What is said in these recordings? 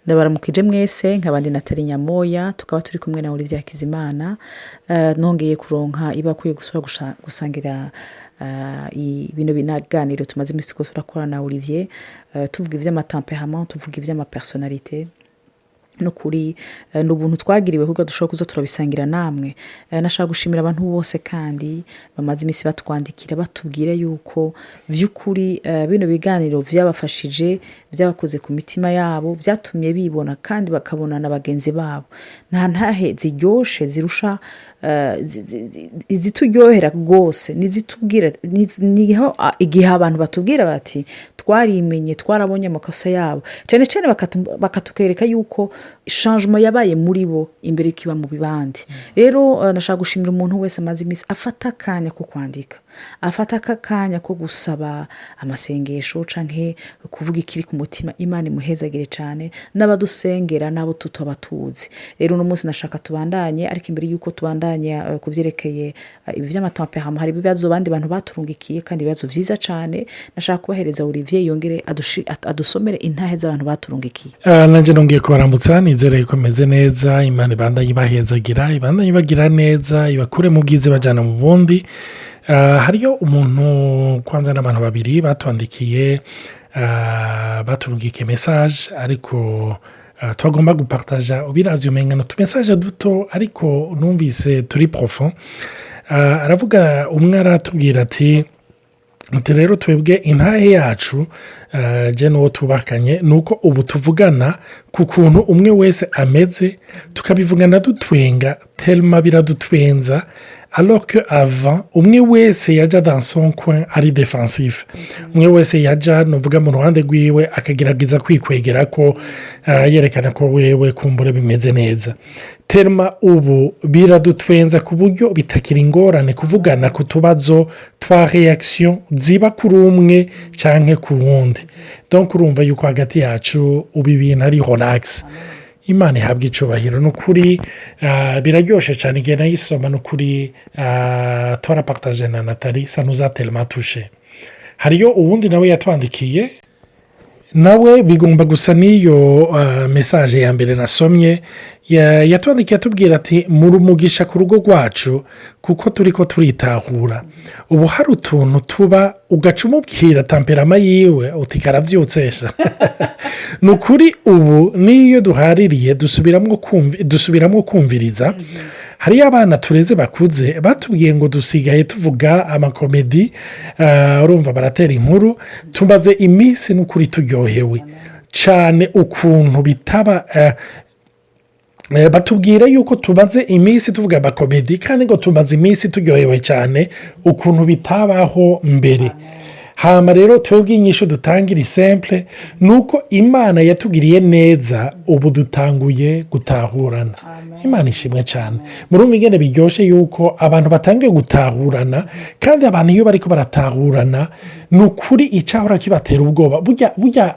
Ndabaramukije mwese, nkabandi Nathalie Nyamoya, tukaba turi kumwe na Olivier Hakizimana. Nongeye kuronka ibakwiye gusubira gusangira bino binaganiro tumaze iminsi ko turakora na Olivier, tuvuga ivy'amatempérament, tuvuga ivy'amapersonnalité. Nukuri ni ubuntu twagiriwe kuko dushobora kuza turabisangira namwe. Nashaka gushimira abantu bose kandi bamaze iminsi batwandikira, batubwira yuko by'ukuri bino biganiro byabafashije, byabakoze ku mitima yabo, byatumye bibona kandi bakabona na bagenzi babo. Nta ntahe ziryoshe zirusha izituryohera rwose nizitubwira niho igihe abantu batubwira bati: "Twarimenye, twarabonye amakosa yabo", cyane cyane bakatwereka yuko changement yabaye muri bo imbere ikiba mu bibandi. Rero nashaka gushimira umuntu wese amaze iminsi afata akanya ko kwandika, afata aka kanya ko gusaba amasengesho canke kuvuga ikiri ku mutima. Imana imuhezagire cyane, n'abadusengera n'abo tutaba tuzi. Rero uno munsi nashaka tubandanye, ariko imbere y'uko tubandanya ku byerekeye ibi by'amatempérament, hari ibibazo abandi bantu baturungikiye, kandi ibibazo byiza cyane. Nashaka kubahereza Olivier yongere adusomere intahe z'abantu baturungikiye. Nanjye nongeye kubaramutsa, nizere ko meze neza. Imana ibandanye ibahezagira, ibandanye ibagira neza, ibakure mu bwiza ibajyana mu bundi. Hariyo umuntu kwanza n'abantu babiri batwandikiye, baturungikiye message, ariko twagomba gupartager. Ubirazi umenga ni utumessage duto, ariko numvise turi profond. Aravuga umwe, aratubwira ati: "Rero twebwe intahe yacu, je n'uwo tubakanye, ni uko ubu tuvugana ku kuntu umwe wese ameze, tukabivugana dutwenga tellement biradutwenza, alors que avant umwe wese yajya dans son coin ari défensif, umwe wese yajya nuvuga mu ruhande rwiwe, akagerageza kwikwegera ko yerekana ko wewe kumbura bimeze neza. Tellement ubu biradutwenza ku buryo bitakiri ingorane kuvugana ku tubazo twa réaction ziba kuri umwe cyangwa ku wundi. Donc urumva yuko hagati yacu ubu ibintu ari relax. Imana ihabwa icubahiro." Ni ukuri biraryoshye cyane igihe nayisoma. Ni ukuri twarapartager na Nathalie, ça nous a tellement touchés. Hariyo uwundi nawe yatwandikiye, nawe bigomba gusa n'iyo message ya mbere nasomye. Yatwandikiye atubwira ati: "Muri umugisha ku rugo rwacu kuko turi ko turitahura. Ubu hari utuntu tuba ugaca umubwira tempérament yiwe uti karabyutsesha. Ni ukuri ubu n'iyo duhaririye dusubiramo kumviriza. Hariyo abana tureze bakuze batubwiye ngo dusigaye tuvuga amacomédie, urumva baratera inkuru. Tumaze iminsi n'ukuri turyohewe cyane ukuntu bitaba. Batubwira yuko tumaze iminsi tuvuga amacomédie, kandi ngo tumaze iminsi turyohewe cyane ukuntu bitabaho mbere. Hama rero twebwe inyishu dutangira simple, ni uko Imana yatugiriye neza, ubu dutanguye gutahurana. Imana ishimwe cyane." Murumva ingene biryoshye yuko abantu batangiye gutahurana. Kandi abantu iyo bari baratahurana, ni ukuri icyahora kibatera ubwoba, burya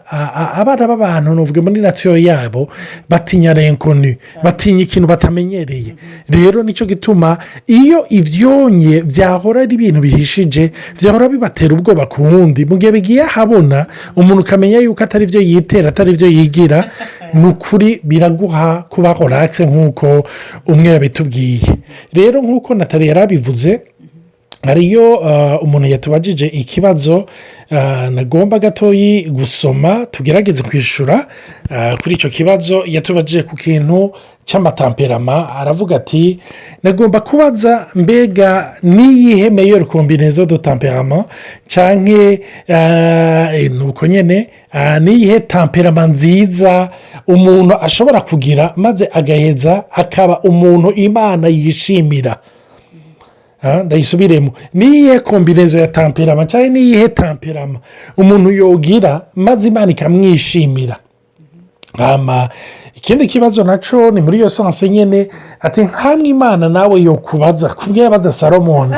abana b'abantu, nuvuga muri nature yabo, batinya l'inconnu, batinya ikintu batamenyereye. Rero nicyo gituma iyo ibyonye byahora ari ibintu bihishije, byahora bibatera ubwoba ku wundi, mu gihe bigiye ahabona, umuntu ukamenya yuko atari byo yitera, atari byo yigira, ni ukuri biraguha kuba relax, nk'uko umwe yabitubwiye. Rero nk'uko Nathalie yari abivuze, hariyo umuntu yatubajije ikibazo nagomba gatoyi gusoma, tugerageze kwishyura kuri icyo kibazo yatubajije ku kintu cy'amatempérament. Aravuga ati: "Nagomba kubaza, mbega niyihe meilleure combinaison de tempérament, cyangwa ni uko nyine, niyihe tempérament nziza umuntu ashobora kugira maze agaheza akaba umuntu Imana yishimira?" Ndayisubiremo: niyihe combinaison ya tempérament cyangwa niyihe tempérament umuntu yogira maze Imana ikamwishimira? Ikindi kibazo nacyo ni muri iyo sens nyine, ati: "Nkamwe Imana nawe yo kubaza kumwe yabaza Salomoni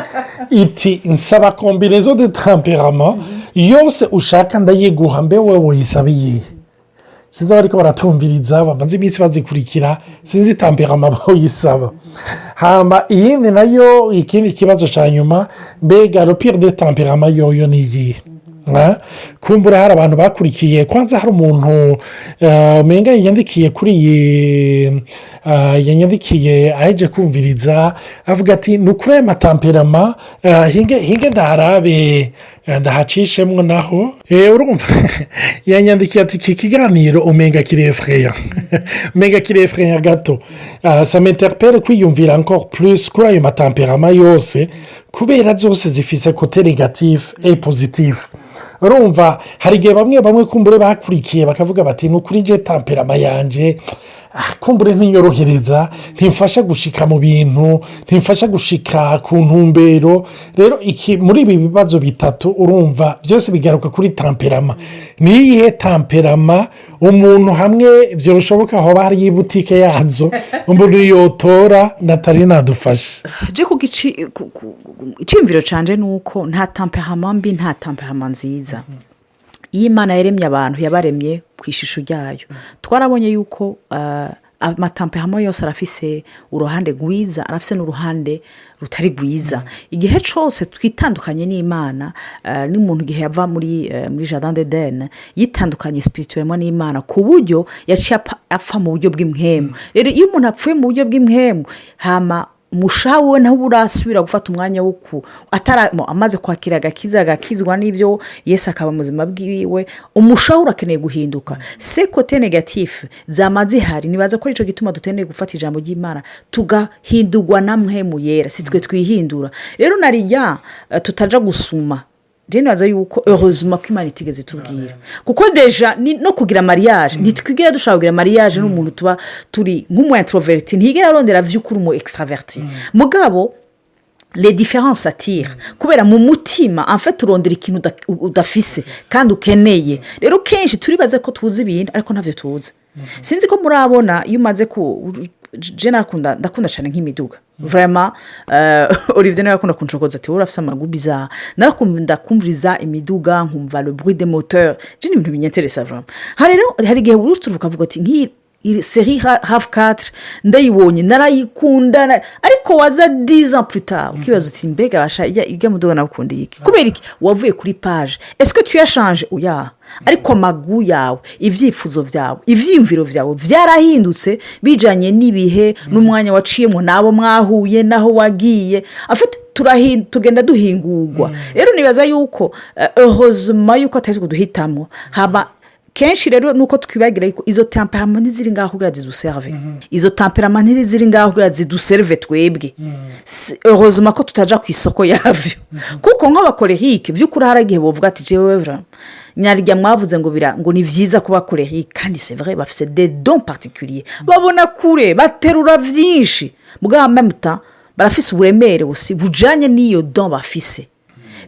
iti nsaba combinaison de tempérament yose ushaka ndayiguha, mbe wowe uyisaba iyihe?" Sinzi abariko baratumviriza bamaze iminsi bazikurikira, sinzi tempérament bayisaba. Hamba iyindi nayo, ikindi kibazo cya nyuma: mbega le pire des tempéraments yoyo ni iyihe?" Kumbura hari abantu bakurikiye. Kwanza hari umuntu umenga yandikiye kuri iyi, yanyandikiye aheje kumviriza, avuga ati: "Ni ukuri aya matempéraments, hinge hinge ndaharabe, ndahacishemwo." Naho urumva yanyandikiye ati: "Iki kiganiro umenga kiri effrayant, umenga kiri effrayant gato. Ça m'interpelle kwiyumvira encore plus kuri ayo matempéraments yose, kubera zose zifise côté négatif et positif." Urumva hari igihe bamwe bamwe kumbure bakurikiye bakavuga bati: "Ni ukuri je tempérament yanje kumbure ntiyorohereza, ntimfasha gushika mu bintu, ntimfasha gushika ku ntumbero." Rero iki, muri ibi bibazo bitatu, urumva byose bigaruka kuri tempérament. Ni iyihe tempérament umuntu, hamwe byoshoboka hoba hariyo ibutike yazo, umuntu yotora? Natali nadufashe. Je ku iciyumviro canje ni uko nta tempérament mbi, nta tempérament nziza. Iyo Imana yaremye abantu, yabaremye ku ishusho ryayo. Twarabonye yuko amatempéraments yose arafise uruhande rwiza, arafise n'uruhande rutari rwiza. Igihe cyose twitandukanye n'Imana, n'umuntu igihe yava muri jardin d'Eden yitandukanye spirituellement n'Imana, ku buryo yaciye apfa mu buryo bw'impwemu. Rero iyo umuntu apfuye mu buryo bw'impwemu, hama umushaha we nawe urasubira gufata umwanya wo ku amaze kwakira agakiza, agakizwa n'ibyo Yesu, akaba mu buzima bwiwe, umushaha urakeneye guhinduka. Ces côtés négatifs zama zihari. Nibaza ko aricyo gituma dukeneye gufata ijambo ry'Imana, tugahindurwa na Mpwemu Yera, si twe twihindura. Rero narijya tutaja gusuma. Nibaza yuko heureusement ko Imana itigeze itubwira, kuko déjà no kugira mariage, ntitwigera dushobora kugira mariage n'umuntu tuba turi nk'umu introverti, ntigera arondera vy'ukuri umu extraverti. Mugabo les différences s'attirent, kubera mu mutima en fait urondera ikintu udafise kandi ukeneye. Rero kenshi turibaze ko tuzi ibintu, ariko ntabyo tuzi. Sinzi ko murabona, iyo umaze ku je ndakunda cyane nk'imiduga vraiment. Olivier nawe akunda kunshokoza ati: "Wowe urafise amagoûts bizarres." Narakunda kumviriza imiduga, nkumva le bruit des moteurs. Je ni ibintu binyintéressa vraiment. Hari rero, hari igihe uri ukavuga ati: "Nk'iyi série RAV4 ndayibonye, narayikunda," ariko waza 10 ans plus tard ukibaza uti: "Mbega basha ijya muduga nawukundiye iki?" Kubera iki? Wavuye kuri page. Est-ce que tu as changé? Oya, ariko amagoûts yawe, ibyifuzo byawe, ibyiyumviro byawe byarahindutse bijyanye n'ibihe n'umwanya waciyemo, n'abo mwahuye, n'aho wagiye. Afite tugenda duhingurwa. Rero nibaza yuko heureusement yuko atari twe duhitamo. Haba kenshi rero nuko twibagira yuko izo tempéraments ntiziri ngaho kugira ziduserve. Izo tempéraments ntiziri ngaho kugira ziduserve twebwe. Heureusement ko tutaja ku isoko yabyo, kuko nk'abacolériques by'ukuri hari igihe bavuga ati: "Jewe vraiment nyarya mwavuze ngo bira ngo ni byiza kuba colérique." Kandi c'est vrai, bafite des dons particuliers, babona kure, baterura byinshi bwa memuta, barafise uburemere busi bujyanye n'iyo don bafise.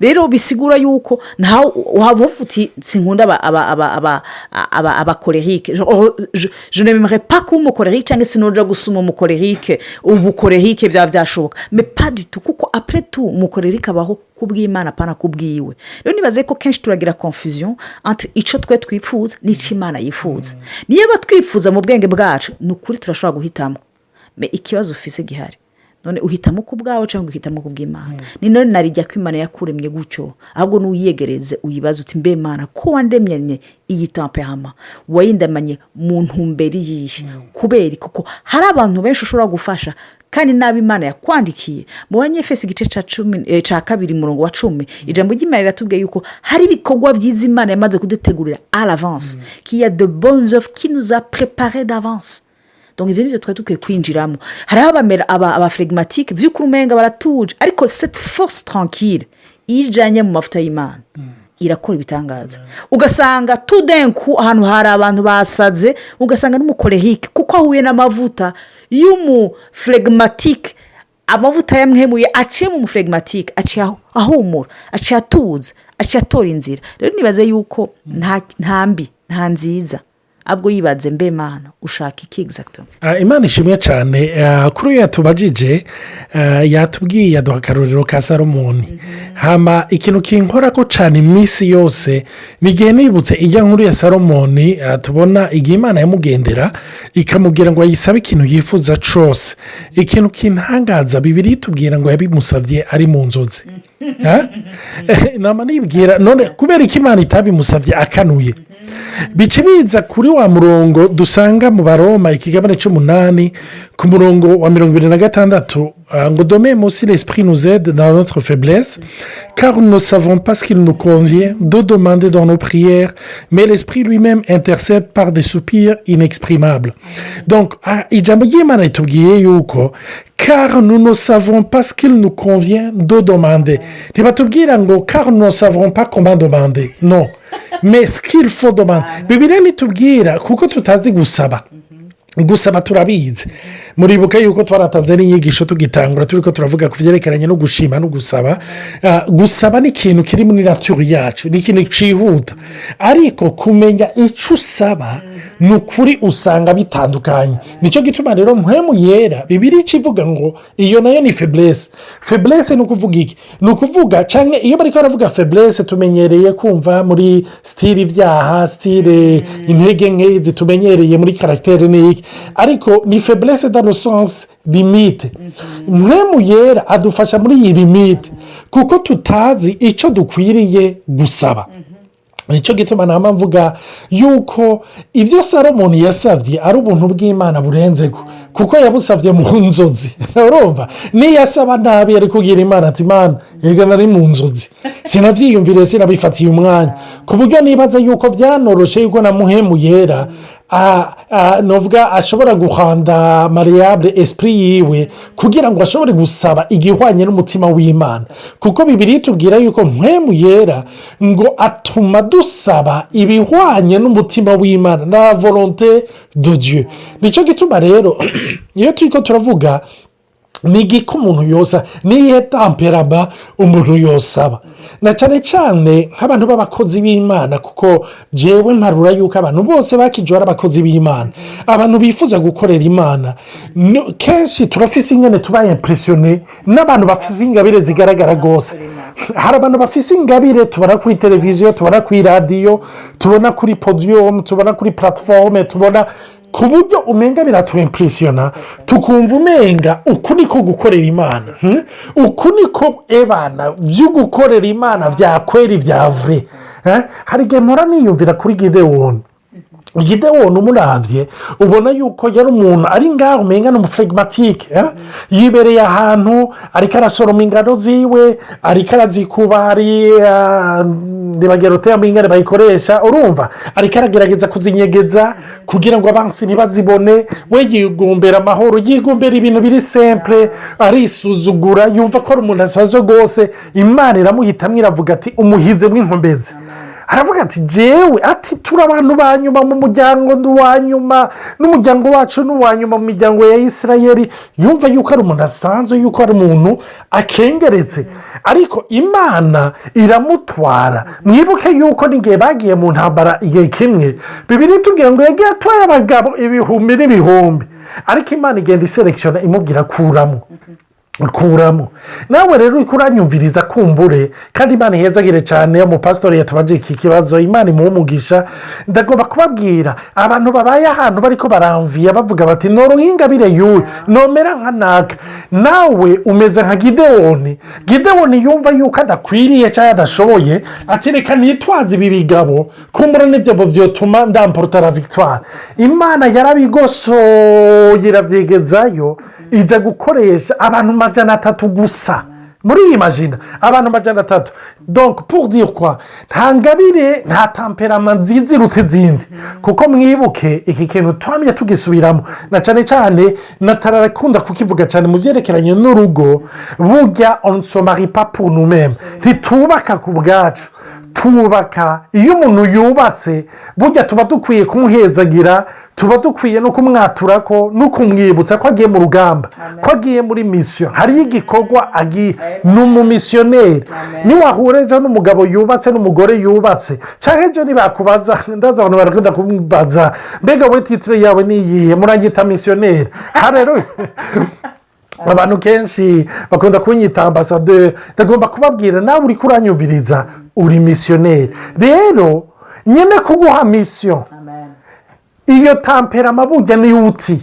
Rero bisigura yuko ntawe waba uvuga uti: "Sinkunda abacolériques, je n'aimerais pas kuba umucolérique, cyangwa se gusuma umucolérique." Ubucolérique byaba byashoboka, mais pas du tout, kuko après tout umucolérique abaho kubw'Imana, apana kubwiwe. Rero nibaze ko kenshi turagira confusion entre icyo twe twifuza n'icyo Imana yifuza. Niba twifuza mu bwenge bwacu, ni ukuri turashobora guhitamo. Mais ikibazo ufise gihari none, uhitamo ku bwawe cyangwa uhitamo ku bw'Imana? Ni none narijya ko Imana yakuremye gutyo, ahubwo n'uyiyegereze, uyibaze uti: "Mbe Imana, ko wandemye iyi tempérament, wayindemanye mu ntumbero iyihe?" Kubera kuko hari abantu benshi ushobora gufasha kandi nabi Imana yakwandikiye mu Banyefesi igice cya 10, cya 2, umurongo wa 10, ijambo ry'Imana riratubwiye yuko hari ibikorwa byiza Imana yamaze kudutegurira à l'avance, qu'il y a de bonnes œuvres qui nous a préparées d'avance. Donc ibyo nibyo twari dukwiye kwinjiramo. Hariho abamera abaflegmatiques, by'ukuri umenga baratuje, ariko cette force tranquille iyo ijyanye mu mavuta y'Imana irakora ibitangaza. Ugasanga tudenku ahantu hari abantu basaze, ugasanga n'umucolérique, kuko ahuye n'amavuta y'umuflegmatique, amavuta yamwemuye aciye mu muflegmatique, aciye ahumura, aciye atuza, aciye atora inzira. Rero nibaze yuko nta mbi, nta nziza. Ahubwo yibaze: "Mbe Mana, ushaka iki exactement?" Imana ishimwe cyane. Kuri uyu yatubajije, yatubwiye, yaduha akarorero ka Salomoni. Hama ikintu kinkora ko cyane iminsi yose ni igihe nibutse ijya nkuru ya Salomoni, tubona igihe Imana yamugendera ikamubwira ngo ayisabe ikintu yifuza cyose. Ikintu kintangaza, Bibiliya itubwira ngo yabimusabye ari mu nzozi. Nama nibwira: none kubera ko Imana itabimusabye akanuye? Bica biza kuri wa murongo dusanga mu Baroma, ikigabane cy'umunani, ku murongo wa 26, ngo: "De même aussi, l'Esprit nous aide dans notre faiblesse, car nous ne savons pas ce qu'il nous convient de demander dans nos prières, mais l'Esprit lui-même intercède par des soupirs inexprimables." Donc ijambo ry'Imana ritubwiye yuko "car nous ne savons pas ce qu'il nous convient de demander". Ntibatubwira ngo "car nous ne savons pas comment demander", non, mais ce qu'il faut demander. Bibiliya ntitubwira kuko tutazi gusaba. Gusaba turabizi. Muribuka yuko twaratanze n'inyigisho tugitangura, turi ko turavuga ku byerekeranye no gushima no gusaba. Gusaba ni ikintu kiri muri nature yacu, ni ikintu cyihuta, ariko kumenya icyo usaba ni ukuri usanga bitandukanye. Nicyo gituma rero Mpwemu Yera, Bibiliya ikivuga ngo iyo nayo ni faiblesse. Faiblesse ni ukuvuga iki? Ni ukuvuga cyangwa iyo bari baravuga faiblesse, tumenyereye kumva muri style ibyaha, style intege nke zitumenyereye muri caractère ni iki, ariko ni faiblesse dans le sens limite. Mpwemu Yera adufasha muri iyi limite kuko tutazi icyo dukwiriye gusaba. Nicyo gituma nama mvuga yuko ibyo Salomoni yasabye ari ubuntu bw'Imana burenze ko, kuko yabusabye mu nzozi. Urumva, niyo asaba nabi, ari kubwira Imana ati: "Imana, yega nari mu nzozi, sinabyiyumviriye, sinabifatiye umwanya." Ku buryo nibaza yuko byanoroshe yuko na Mpwemu Yera novuga ashobora guhanda malléable esprit yiwe kugira ngo ashobore gusaba igihwanye n'umutima w'Imana, kuko Bibiliya itubwira yuko Mpwemu Yera ngo atuma dusaba ibihwanye n'umutima w'Imana na volonté de Dieu. Nicyo gituma rero iyo turi ko turavuga ni igiko umuntu yosa, niyo tempérament umuntu yosaba, na cyane cyane nk'abantu b'abakozi b'Imana, kuko jewe mparura yuko abantu bose bakijwe ari abakozi b'Imana, abantu bifuza gukorera Imana. Kenshi turafise ingene tuba impressionnés n'abantu bafise ingabire zigaragara rwose. Hari abantu bafise ingabire tubona kuri televiziyo, tubona kuri radiyo, tubona kuri podium, tubona kuri plateforme, tubona ku buryo umenga biratu impressionna, tukumva umenga uku niko gukorera Imana, uku niko ebana byo gukorera Imana byakwera bya vrai. Hari igihe mpora niyumvira kuri Gidewoni. Gidewoni umurabye ubona yuko yari umuntu ari ngaho umenga ni umu flegmatique, yibereye ahantu, ariko arasoroma ingano ziwe, ariko arazikuba, hari ntibagera uteyamo ingano bayikoresha. Urumva, ariko aragerageza kuzinyegeza kugira ngo abansi ntibazibone. We yigombera amahoro, yigombera ibintu biri simple, arisuzugura, yumva ko ari umuntu asanzwe rwose. Imana iramuhitamo, iravuga ati: "Umuhize w'inkomezi." Aravuga ati: "Jewe?" Ati: "Turi abantu ba nyuma mu muryango, uwa nyuma n'umuryango wacu n'uwa nyuma mu miryango ya Isirayeli." Yumva yuko ari umuntu asanzwe, yuko ari umuntu akengeretse, ariko Imana iramutwara. Mwibuke yuko n'igihe bagiye mu ntambara igihe kimwe, Bibiliya itubwira ngo yagiye atwaye abagabo ibihumbi n'ibihumbi, ariko Imana igenda i sélectionna, imubwira: "Kuramo, kuramo." Nawe rero uri kuranyumviriza, kumbure kandi Imana ihezagire cyane umupasitori yatubaje iki kibazo, Imana imuha umugisha. Ndagomba kubabwira abantu babaye ahantu bari ko baramviya, bavuga bati: "Noro nk'ingabire y'uyu, nomera nka naka." Nawe umeze nka Gidewoni. Gidewoni yumva yuko adakwiriye cyangwa adashoboye, ati: "Reka nitwaze ibi bigabo, kumbura n'ibyo byotuma n emporta la victoire." Imana yarabigosoye, irabyegezayo, ijya gukoresha abantu 300 gusa. Muri iyi majina abantu 300. Donc pour dire quoi? Nta ngabire, nta tempérament nziza iruta izindi, kuko mwibuke iki kintu twamye tugisubiramo, na cyane cyane natarakunda kukivuga cyane mu byerekeranye n'urugo. Burya on se marie pas pour nous-mêmes, ntitubaka ku bwacu. Twubaka iyo umuntu yubatse, burya tuba dukwiye kumuhezagira. Tuba dukwiye no kumwatura ko no kumwibutsa ko agiye mu rugamba, ko agiye muri mission, hariyo igikorwa agiye, ni umumisiyoneri. Niwahura ejo n'umugabo yubatse n'umugore yubatse, cyangwa ejo nibakubaza, ndaza abantu barakunda kumbaza: "Mbega we, titre yawe ni iyihe?" Muranyita misiyoneri. Ha rero abantu kenshi bakunda kunyita ambasaderi. Ndagomba kubabwira, nawe uri kuranyumviriza, uri misiyoneri. Rero nyine kuguha mission, iyo tempérament burya niyo uti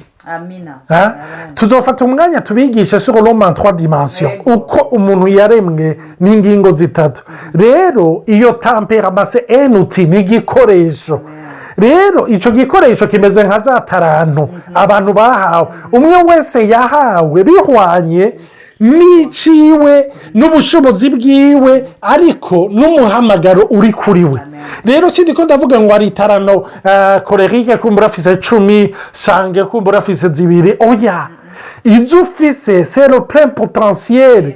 tuzofata umwanya tubigishe sur l'homme en trois dimensions, uko umuntu yaremwe n'ingingo zitatu. Rero iyo tempérament, c'est un outil, ni igikoresho. Rero icyo gikoresho kimeze nka za taranto abantu bahawe. Umwe wese yahawe bihwanye n'iciwe n'ubushobozi bwiwe, ariko n'umuhamagaro uri kuri we. Rero sindi ko ndavuga ngo hari itaranto colérique, kumbura afise 10, sanguin, kumbura afise 2. Oya, izo ufise, c'est le plein potentiel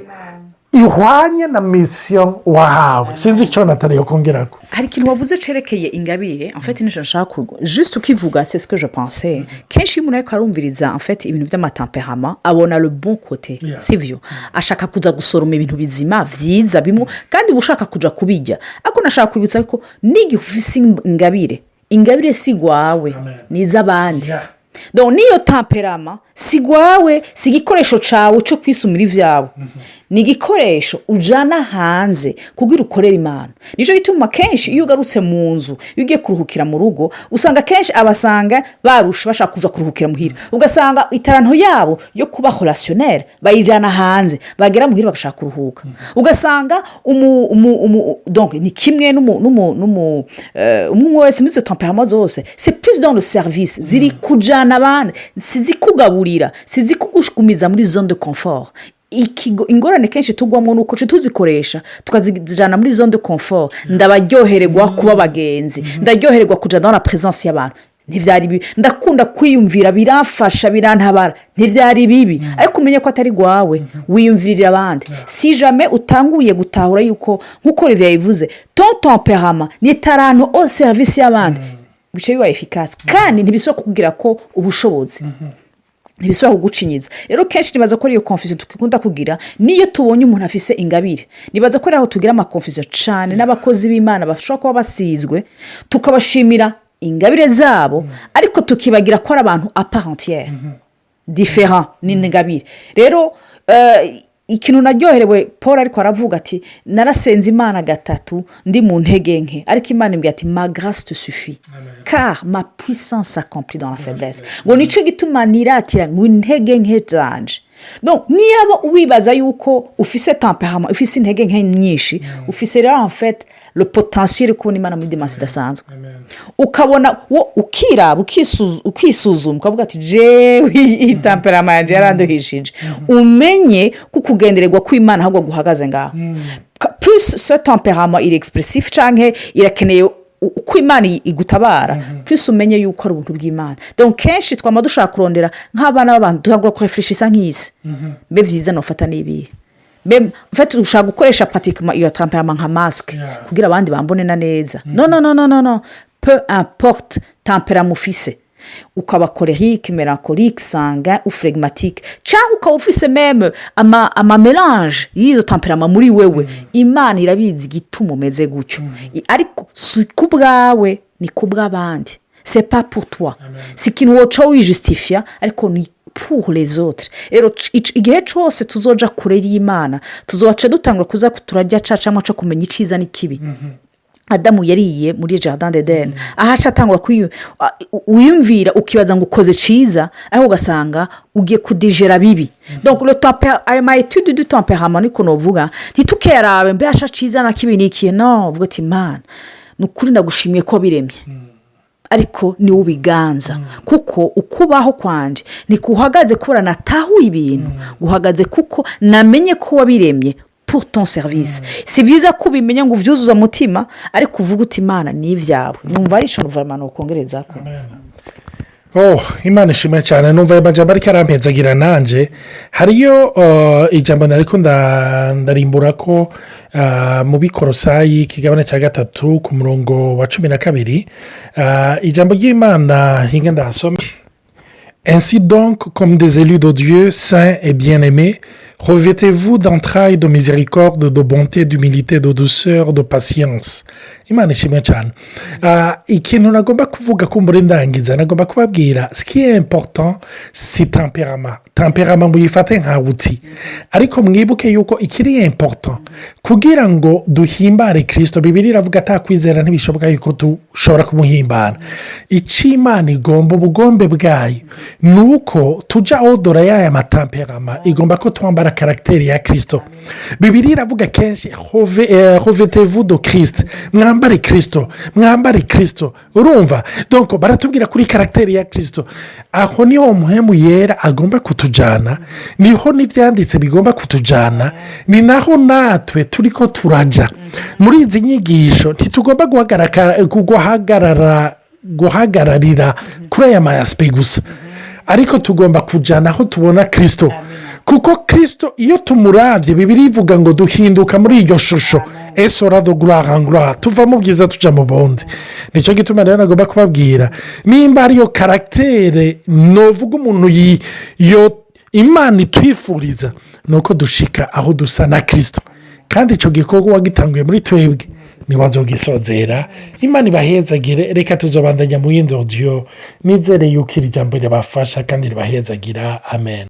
ihwanye na mission wahawe. Sinzi icyo natariyo kongera ko. Hari ikintu wavuze cerekeye ingabire. En fait, nicyo nshaka juste ukivuga, c'est ce que je pensais. Kenshi iyo umuntu ariko arumviriza, en fait, ibintu by'ama tempéraments, abona le bon côté, sibyo? Ashaka kuza gusoroma ibintu bizima byiza bimwe, kandi uba ushaka kuja kubijya. Ariko nashaka kwibutsa ko n'igihe ufise ingabire, ingabire si igwawe, ni iz'abandi. Donc niyo tempérament si gwawe, si igikoresho cyawe cyo kwisumira ibyawe, ni igikoresho ujyana hanze kugira ukorere Imana. Nicyo gituma kenshi iyo ugarutse mu nzu, iyo ugiye kuruhukira mu rugo, usanga kenshi abasanga barusha, bashaka kuja kuruhukira muhira. Ugasanga itaranto yabo yo kuba relationnel bayijyana hanze, bagera muhira bagashaka kuruhuka. Ugasanga umu donc ni kimwe n'umu umwe wese muri izo tempéraments zose, c'est plus dans le service, ziri kujyana abandi, si zikugaburira, si zikugumiza muri zone de confort. Ingorane kenshi tugwamo ni uko tuzikoresha tukazijyana muri zone de confort. Ndabaryohererwa kuba abagenzi, ndaryohererwa kujya ndabona présence y'abantu, ntibyari bibi. Ndakunda kwiyumvira, biramfasha, birantabara, ntibyari bibi. Ariko umenye ko atari rwawe, wiyumvirira abandi. Si jamais utanguye gutahura yuko, nk'uko Olivier yabivuze, ton tempérament ni itaranto au service y'abandi, bice biba efficace, kandi ntibisaba kukubwira ko ubushobozi ntibisubira kugucinyiza. Rero kenshi nibaza ko ariyo confusion dukunda kugira niyo tubonye umuntu afise ingabire. Nibaza ko ari aho tugira ama confusions cyane n'abakozi b'Imana bashobora kuba basizwe, tukabashimira ingabire zabo, ariko tukibagira ko ari abantu à part entière, différents n'ingabire. Rero ikintu naryoherewe, Paul ariko aravuga ati: "Narasenze Imana gatatu ndi mu ntege nke, ariko Imana imbwira ati: 'Ma grâce te suffit, car ma puissance s'accomplit dans la faiblesse.' Ngo nicyo gituma niratira ngo intege nke zanje." Niba wibaza yuko ufise tempérament, ufise intege nke nyinshi, ufise rero en fait le potentiel kubona Imana muri dimension idasanzwe. Ukabona wo ukiraba, ukisuzuma, ukavuga ati: "Jewe iyi tempérament yanjye yaranduhishije." Umenye ko kugendererwa kw'Imana ahubwo guhagaze ngaho. Plus ce tempérament iri expressif cyangwa irakeneye uko Imana igutabara, plus umenye yuko ari ubuntu bw'Imana. Donc kenshi twaba dushaka kurondera nk'abana b'abantu, dushobora kurefurishisa nk'isi: mbe byiza nufata n'ibihe? Mbe ushaka gukoresha pratiquement iyo tempérament nka masque kugira abandi bambone na neza? Non, non, non, non, non. Peu importe tempérament ufise, ukaba colérique, mélancolique, sanguin ou flegmatique, cyangwa ukaba ufise même ama mélanges y'izo tempéraments muri wewe, Imana irabizi igituma umeze gutyo. Ariko si ku bwawe, ni ku bw'abandi. C'est pas pour toi, si ikintu woca wijusitifiya, ariko ni pour les autres. Rero igihe cyose tuzoja kure y'Imana, tuzoca dutangura kuza turajya cacamo cyo kumenya icyiza n'ikibi. Adamu yariye muri jardin d'Eden, aho aca atangura wiyumvira, ukibaza ngo ukoze cyiza, ariko ugasanga ugiye kudigera bibi. Donc ayo ma études du tempérament, niko nuvuga, ntitukerabe mbe asha cyiza na kibi ni ikihe. No uvuga ati: "Imana, ni ukuri ndagushimiye ko biremye, ariko niwe ubiganza, kuko ukubaho kwanjye ntikuhagaze kubera natahuye ibintu, guhagaze kuko namenye ko wabiremye pour ton service." Si byiza ko ubimenya ngo ubyuzuze umutima, ariko uvuga uti: "Imana, ni ibyawe." Numva ari ikintu vraiment ukongereza ko. Oh, Imana ishimwe cyane. Numva ayo majambo ariko arampezagira nanjye. Hariyo ijambo nariko ndarimbura ko mu Bikorosayi, ikigabane cya 3, ku murongo wa 12. Ijambo ry'Imana, hinga ndahasome: "Ainsi donc, comme des élus de Dieu, saints et bien-aimés, revêtez-vous d'entrailles de miséricorde, de bonté, d'humilité, de douceur, de patience." Imana ishimwe cyane. Ikintu nagomba kuvuga kumbura ndangiza, nagomba kubabwira, ce qui est important, si tempérament. Tempérament muyifate nka outil, ariko mwibuke yuko ikiri important kugira ngo duhimbare Kirisito, Bibiliya iravuga, atakwizera ntibishoboka yuko dushobora kumuhimbara. Icyo Imana igomba, ubugombe bwayo, ni uko tujya au-delà y'aya ma tempéraments. Igomba ko twambara caractère ya Kirisito. Bibiliya iravuga kenshi: "Revêtez-vous de Christ", mwambare Kirisito, mwambare Kirisito. Urumva, donc baratubwira kuri caractère ya Kirisito. Aho niho Mpwemu Yera agomba kutujyana, niho n'ibyanditse bigomba kutujyana, ni naho natwe turi ko turajya muri izi nyigisho. Ntitugomba guhagararira kuri aya ma aspects gusa, ariko tugomba kujyana aho tubona Kirisito, kuko Kirisito iyo tumurabye, Bibiliya ivuga ngo duhinduka muri iryo shusho, esora de gloire en gloire, tuva mu bwiza tujya mu bundi. Nicyo gituma rero nagomba kubabwira, nimba ariyo caractère novuga umuntu yo Imana itwifuriza, ni uko dushika aho dusa na Kirisito. Kandi icyo gikorwa wagitanguye muri twebwe ntiwazogisozera. Imana ibahezagire. Reka tuzobandanya mu yindi audio. Nizere yuko iri jambo ribafasha kandi ribahezagira. Amen.